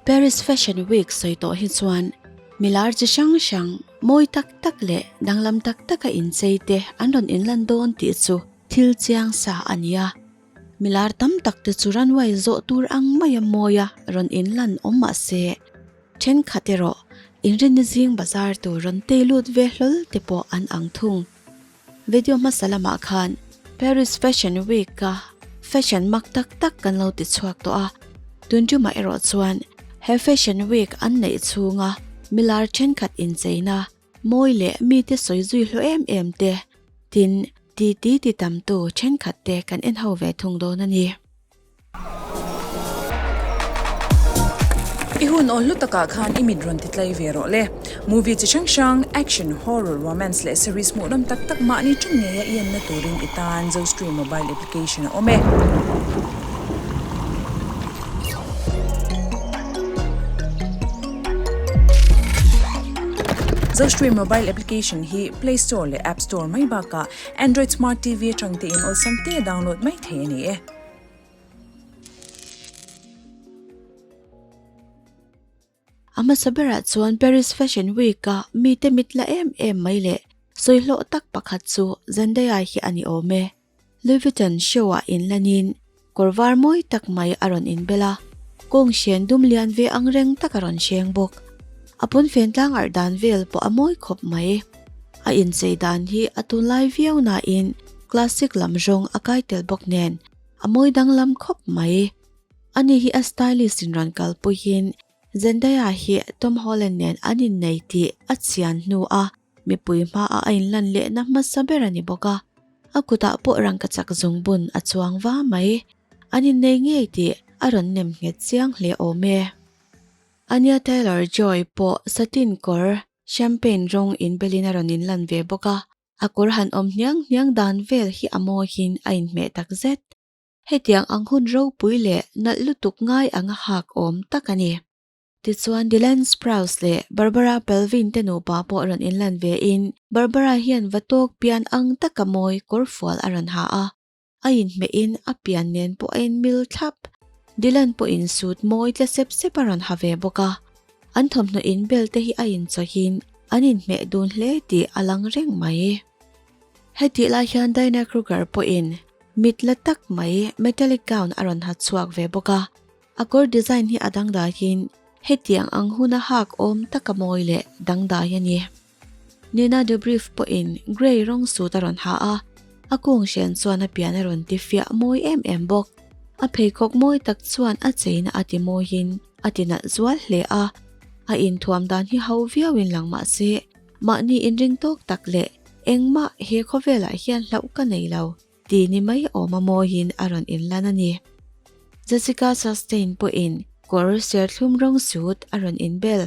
Paris Fashion Week sawi tawh hi chuan milar chi hrang hrang mawi tak tak leh danglam tak taka inchei te an rawn inlan dawn tih chu thil chiang sa a ni a. Milar tam tak te chu runway zawh tur ang maia mawia rawn inlan awm mah se thenkhat erawh inrinni zing bazar tur rawn tei lut ve hlawl te pawh an ang thung. Video hmasa lamah khan Paris Fashion Week-a fashion mak tak tak kan lo ti chhuak tawh a, tun tumah erawh chuan he Fashion Week an neih chhunga milar thenkhat incheina mawi leh mite sawi zui hlawh em em te, tin, titi ti tamtu thenkhat te kan en ho ve thung dawn a ni. I hun awl hlu takah khan i mit rawn ti tlai ve rawh le. Movie chi hrang hrang, action, horror, romance leh series hmuhnawm tak tak mahni ṭawng ngeia i enna turin i tan Zostream mobile application a awm e. Zostream mobile application hi Play Store leh App Store mai bakah Android Smart TV atang tein awlsam te download mai thei a ni e. A hmasa berah chuan Paris Fashion Week-a mite mit la em em mai leh sawi hlawh tak pakhat chu Zendaya hi a ni awm e. Louis Vuitton show-ah inlanin kawr var mawi tak mai a rawn inbel a, kawng hren dum lian ve ang reng tak a rawn hreng bawk. A pawnfen tlang arh dan vel pawh a mawi khawp mai. A inchei dan hi a tunlai viau nain classic lam zawng a kai tel bawk nen a mawi danglam khawp mai. Ani hi a stylist in rawn kalpuiin Zendaya hi Tom Holland nen an innei tih a chian hnu a mipui hmaah a inlan lehna hmasa ber a ni bawk a, a kutah pawh rangkachak zungbun a chuang va mai. An innei ngei tih a rawn nem nghet chiang hle awm e. Anya Taylor-Joy pawh satin kawr Champagne rawng inbelin a rawn inlan ve bawk a, a kawr han awm hniang hniang dan vel hi a mawiin a inhmeh tak zet. Hetiang ang hun ropui leh nalh lutuk ngai anga hak awm tak a ni. Tichuan Dylan Sprouse leh Barbara Palvin te nupa pawh rawn inlan ve in Barbara hian va tawk pian ang taka mawi kawrfual a rawn ha a, A inhmehin a pian nen pawh a inmil thlap. Dylan pawhin suit mawi tle sep sep a rawn ha ve bawk a. An thawmhnaw inbel te hi a inchawhin an inhmeh dun hle tih a lang reng mai. Hetih lai hian Diana Kruger pawhin mit la tak mai metallic gown a rawn ha chhuak ve bawk a. A kawr design hi a dangdaiin hetiang ang huna hak awm taka mawi leh dangdai a ni. Nina Dobrev pawhin grey rawng suit a rawn ha a, a kung hren chuan a pian a rawn ti fiah mawi em em bawk. A pheikhawk mawi tak chuan a cheina a ti mawiin a ti nalh zual hle a, a inthuam dan hi ho viauin lang mah se, mahni inring tawk tak leh engmah he khawvelah hian hlauh ka nei lo ti ni mai awma mawiin a rawn inlan a ni. Jessica Chastain pawhin kawr serthlum rawng suit a rawn inbel.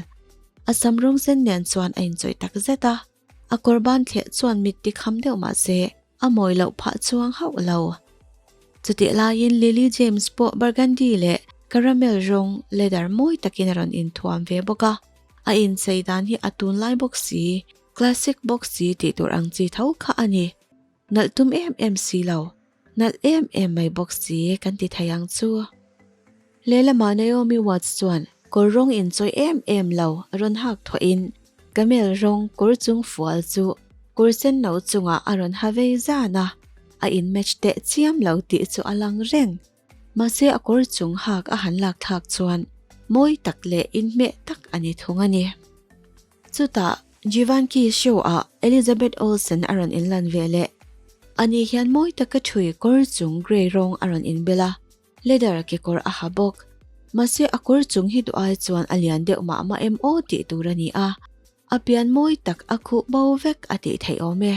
A sam rawng sen nen chuan a inchawih tak zet a, a kawr ban thleh chuan mit ti kham deuh mah se a mawi loh phah chuang hauh lo. Chutih laiin Lily James pawh burgundy leh caramel rawng leather mawi takin a rawn inthuam ve bawk a, a inchei dan hi a tunlai bawk si, classic bawk si tih tur ang chi tho kha a ni. Nalh tum em em si lo, nalh em em mai bawk si kan ti thei ang chu. Lehlamah Naomi Watts chuan kawr rawng inchawi em em lo rawn hak thawhin camel rawng kawr chung fual chu kawr sen no chungah a rawn ha vei zan a, a in match teh chiam lo tih chu a lang reng. Mahse a kawr chung hak a han lak thlak chuan mawi tak leh inhmeh tak a ni thung a ni. Chutah Givenchy show ah Elizabeth Olsen a rawn inlan ve leh. Ani hian mawi taka thui kawr chung grey rawng a rawn inbel a, leather kekawr a ha bawk. Mahse a kawr chung hi duh ai chuan a lian deuh mah mah em aw tih tur a ni a, a pian mawi tak a khuh bo vek a tih theih awm e.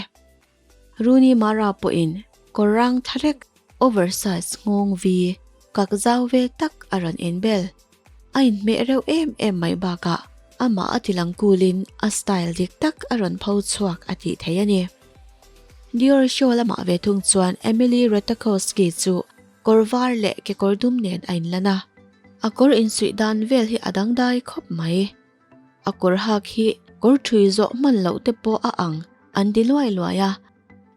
Rooney Mara pawhin kawr rang tharek oversize nghawng vi kak zau ve tak a rawn inbel. A inhmeh reuh em em mai bakah amah a tilang kulin a style dik tak a rawn pho chhuak a tih theih a ni. Dior show lamah ve thung chuan Emily Ratajkowski chu kawr var leh kekawr dum nen a inlan a. A kawr insuih dan vel hi a dangdai khawp mai. A kawr hak hi kawr thui zawh hman loh te pawh a ang an ti luai luai a,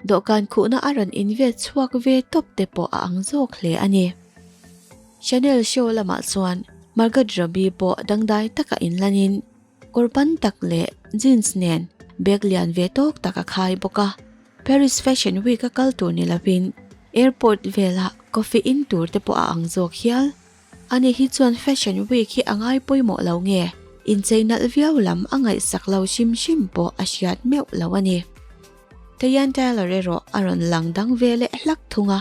dawhkan khuhna a rawn invet chhuak ve tawp te pawh a ang zawk hle a ni. Chanel show lamah chuan Margot Robbie pawh dangdai taka inlanin kawr pan tak leh jeans nen bag lian ve tawk tak a khai bawk a. Paris Fashion Week a kal tur ni lovin airport vela coffee in tur te pawh a ang zawk hial. Ani hi chuan Fashion Week hi a ngai pawimawh lo nge, inchei nalh viau lam a ngaihsak lo hrim hrim pawh a hriat meuh lo a ni. Tayyan Taylor erawh a rawn lang dang ve leh hlak thung a,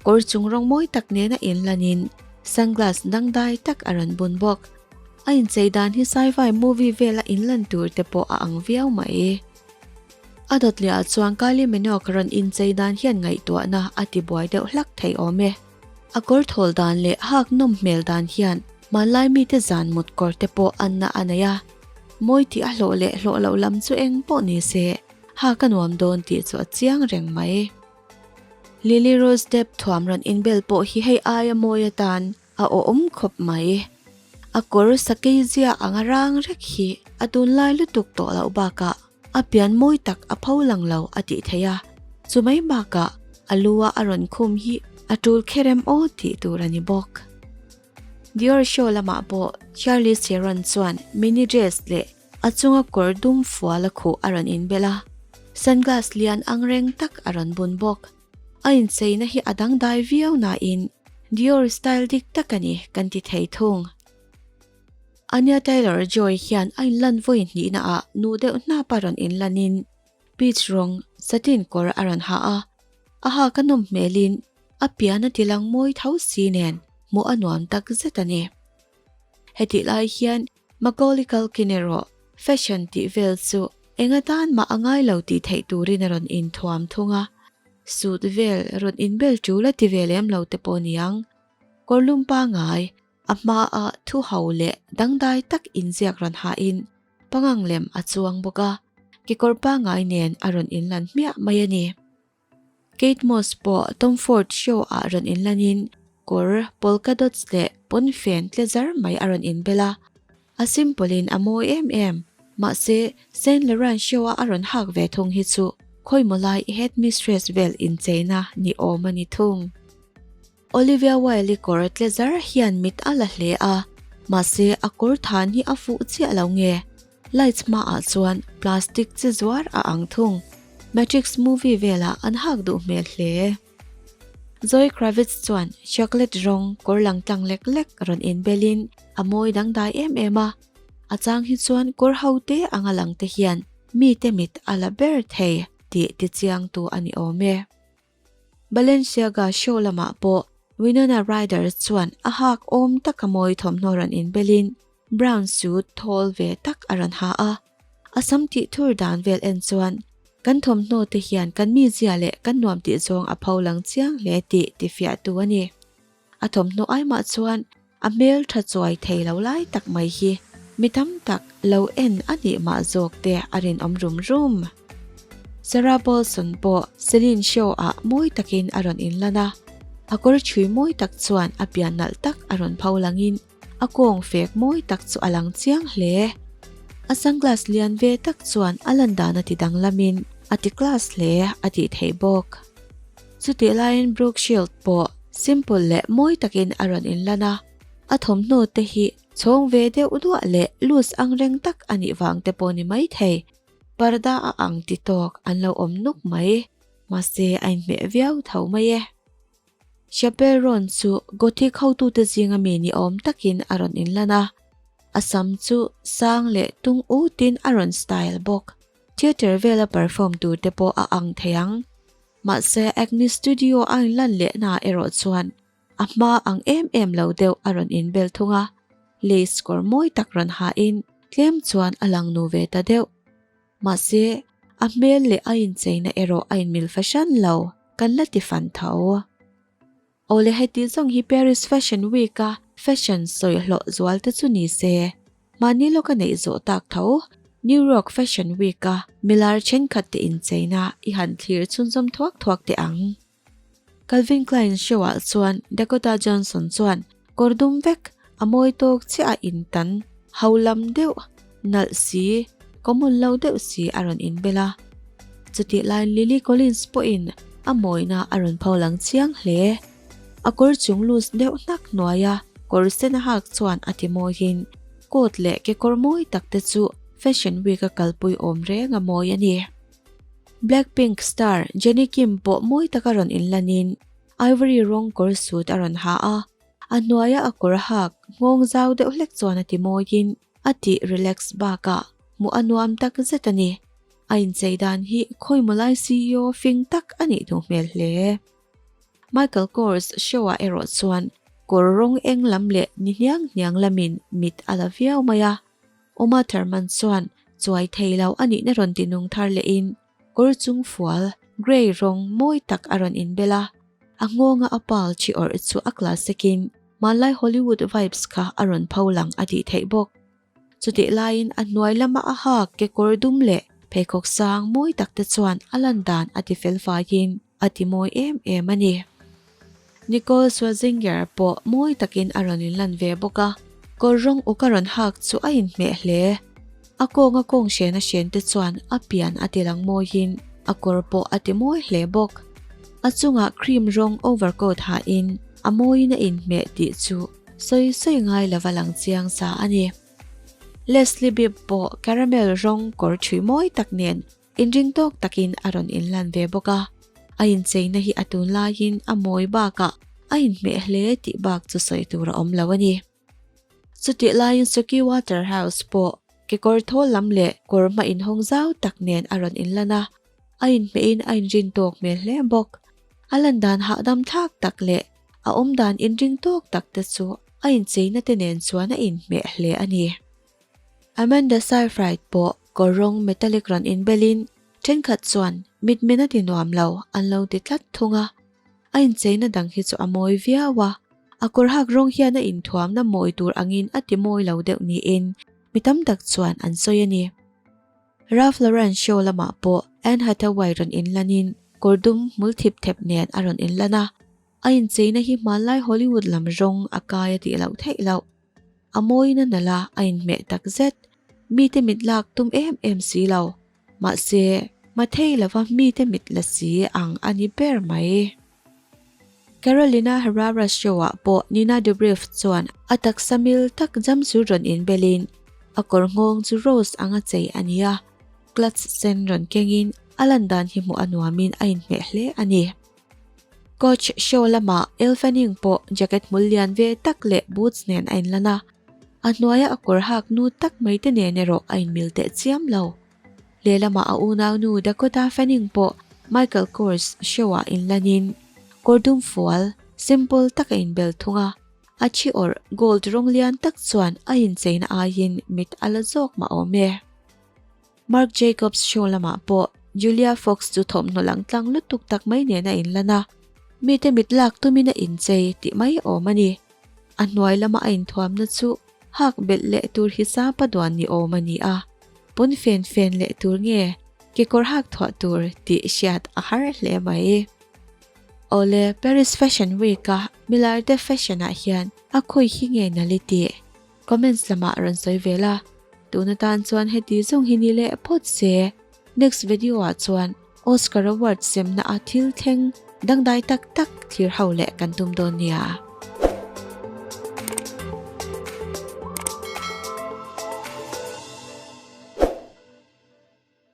kawr chung rawng mawi tak nena inlanin sunglass dangdai tak a rawn bun bawk. A inchei dan hi sci-fi movie vela inlan tur te pawh a ang viau mai. A dawt leh ah chuan Kylie Minogue rawn inchei dan hian ngaihtuahna a ti buai deuh hlak thei awm e. A kawr thawl dan leh hak nawm hmel dan hian hmanlai mite zan mut kawr te pawh anna a nei a, mawi tih a hlawh leh hlawh loh lam chu eng pawh ni se, ha ka nuam dawn tih chu a chiang reng mai. Lily Rose Depp thuam rawn inbel pawh hi hei aia mawi atan a awhawm khawp mai. A kawr sakei zia anga rang rek hi a tunlai lutuk tawh loh bakah a pian mawi tak a pho lang lo a tih theih a, chumai bakah a lu a a rawn khum hi a tul kherem aw tih tur a ni bawk. Dior show lamah pawh Charlize Theron chuan mini dress leh A chunga kawr dum fual a khuh a rawn inbel a, sunglass lian ang reng tak a rawn bun bawk. A incheina hi a dangdai viau nain Dior style dik tak a ni kan ti thei thung. Anya Taylor-Joy hian a inlan vawi hnihna ah nu deuh hnap a rawn inlanin peach rawng satin kawr a rawn ha a, a hak a nawm hmelin a pian a tilang mawi tho si nen hmuh a nuam tak zet a ni. Hetih lai hian Macaulay Culkin erawh fashion tih vel chu eng atan mah a ngai lo tih theih turin a rawn inthuam thung a, suit vel rawn inbel tul a ti ve lem lo te pawh niang. Kawrlum pangai, a hmaa thu ho leh dangdai tak inziak rawn hahin pangang lem a chuang bawk a, kekawr pangai nen a rawn inlan hmiah mai a ni. Kate Moss pawh Tom Ford show ah rawn inlanin kawr polka dots leh pawnfen tle zar mai a rawn inbel a. A simple in a mawi em em. Mahse, Saint Laurent show a a rawn hak ve thung hi chu khawimaw lai headmistress vel incheina ni awm a ni thung. Olivia Wilde-i kawr tle zar hian mit a la hle a, mahse a kawr than hi a fuh chiah lo nge? Lights hmaah chuan plastic chi zuar a ang thung. Matrix movie velah an hak duh hmel hle. Zoe Kravitz chuan chocolate rawng kawr lang tlang lek lek rawn inbelin a mawi dangdai em em a. A chang hi chuan kawr ho te anga lang te hian mite mit a la ber thei tih tichiangtu a ni awm e. Balenciaga show lamah pawh Winona Ryder chuan a hak awm taka mawi thawmhnaw rawn inbelin brown suit thawl ve tak a rawn ha a. A sam tih thur dan vel en chuan kan thawmhnaw te hian kan mizia leh kan nuam tih zawng a pho lang chiang hle tih tifiahtu a ni. A thawmhnaw aimah chuan a hmel tha chuai thei lo lai tak mai hi mi tam tak lo en a nih mah zawk te a rinawm rum rum. Sarah Paulson pawh Celine show ah mawi takin a rawn inlan a, a kawr chhui mawi tak chuan a pian nalh tak a rawn pho langin a kawng fek mawi tak chu a lang chiang hle. A sunglass lian ve tak chuan a lan dan a ti danglamin a ti class hle a tih theih bawk. Chutih laiin Brooke Shield pawh simple leh mawi takin a rawn inlan a, a thawmhnaw te hi chhawng ve deuh duah leh loose ang reng tak a nih vang te pawh ni mai thei. Parda a ang ti tawk an lo awm nuk mai, mahse a inhmeh viau tho mai e. Chappell Roan chu Gothic hotute zinga mi ni awm takin a rawn inlan a, a sam chu sang leh tung utin a rawn style bawk. Theatre vela perform tur te pawh a ang thei ang. Mahse Acne Studio a inlan lehna erawh chuan a hma ang em em lo deuh a rawn inbel thung a, lace kawr mawi tak rawn hain tlem chuan a lang nu ve ta deuh. Mahse a hmel leh a incheina erawh a inmil fahran lo, kan la ti fan tho. Awle heti zawng hi Paris Fashion Week a fashion sawi hlawh zual te chu ni se, mahni lawka neih zawh tak tho New York Fashion Week a milar thenkhat te incheina i han thlir chhunzawm thuak thuak teh ang. Calvin Klein show ah chuan Dakota Johnson chuan kawr dum vek a mawi tawk chiah a intan ho lam deuh nalh si, common lo deuh si a rawn inbel a. Chutih laiin Lily Collins pawhin a mawina a rawn pho lang chiang hle. A kawr chung loose deuh hnak hnuai a Kawr sen a hak chuan a ti mawiin coat leh kekawr mawi tak te chu fashion week a kalpui awm reng a mawi a ni. Blackpink star Jennie Kim pawh mawi taka rawn inlanin ivory rawng kawr suit a rawn ha a, a hnuaia a kawr hak nghawng zau deuh hlek chuan a ti mawiin a tih relax bakah hmuh a nuam tak zet a ni. A inchei dan hi khawimawlai CEO fing tak a nih duh hmel hle. Michael Kors show-ah erawh chuan kawr rawng eng lam leh ni hniang hniang lamin mit a la viau mai a. Uma Thurman chuan chuai thei lo a nihna rawn ti nung thar lehin kawr chung fual grey rawng mawi tak a rawn inbel a. A nghawnga a pal chi awrh chu a classic-in hmanlai Hollywood vibes kha a rawn pho lang a tih theih bawk. Chutih laiin a hnuai lama a hak kekawr dum leh pheikhawk sang mawi tak te chuan a lan dan a ti fel faiin a ti mawi em em a ni. Nicole Scherzinger pawh mawi takin a rawn inlan ve bawk a, kawr rawng uk a rawn hak chu a inhmeh hle. A kawnga kawng hren a hren te chuan a pian a ti lang mawiin a kawr pawh a ti mawi hle bawk. A chungah cream rawng overcoat hain a mawiin a inhmeh tih chu Sawi sawi ngai lova lang chiang sa a ni. Leslie Bibb pawh caramel rawng kawr ṭhui mawi tak nen inring tawk takin a rawn inlan ve bawk a. A incheina hi a tunlaiin a mawi bakah a inhmeh hle tih bak chu sawi tur a awm lo a ni. Chutih laiin Suki Waterhouse pawh kekawr thawl lam leh kawr hma inhawng zau tak nen a rawn inlan a, a inhmehin a inrin tawk hmel hle bawk. A lan dan hahdam thlak tak leh A awmdan inring tawk tak te chu a incheina te nen chuan a inhmeh hle a ni. Amanda Seyfried pawh kawr rawng metallic rawn inbelin thenkhat chuan mitmen a ti nuam lo an lo ti tlat thung a. A incheina dang hi chu a mawi viau a, a kawr hak rawng hian a inthuamna mawi tur angin a ti mawi lo deuh niin mi tam tak chuan an sawi a ni. Ralph Lauren show lamah pawh Anne Hathaway rawn inlanin kawr dum hmul thip thep nen a rawn inlan a, a incheina hi hmanlai Hollywood lam rawng a kai a tih loh theih loh. A mawiin a nalh a, a inhmeh tak zet. Mite mit lak tum em em si lo. Mahse, mathei lova mite mit la si ang a ni ber mai. Carolina Herrera show-ah pawh Nina Dobrev chuan a taksa mil tak jumpsuit rawn inbelin a kawr nghawng chu rose anga chei a ni a, clutch sen rawn kengin a lan dan hi hmuh a nuamin a inhmeh hle a ni. Coach show lamah Elle Fanning pawh jacket hmul lian ve tak leh boots nen a inlan a, a hnuaia a kawr hak nu tak mai te nen erawh a inmil teh chiam lo. Lehlamah a unaunu Dakota Fanning pawh Michael Kors show-ah inlanin kawr dum fual, simple tak a inbel thung a, a thi awrh gold rawng lian tak chuan a incheina aiin mit a la zawk mah awm e. Marc Jacobs show lamah pawh Julia Fox chu thawmhnaw lang tlang lutuk tak mai nen a inlan a, mite mit lak tumin a inchei tih mai awm a ni. A hnuai lama a inthuamna chu hak belh leh tur hi sapa duan ni awm a ni a, pawn fen fen leh tur nge kekawr hak thuah tur tih hriat a har hle mai. Awle, Paris Fashion Week a milarte fashion ah hian a khawi hi nge nali tih comments lamah rawn sawi ve la, tun atan chuan heti zawng hi ni leh phawt se, next video ah chuan Oscar Award semna a thil thleng dangdai tak tak thlir ho leh kan tum dawn nia.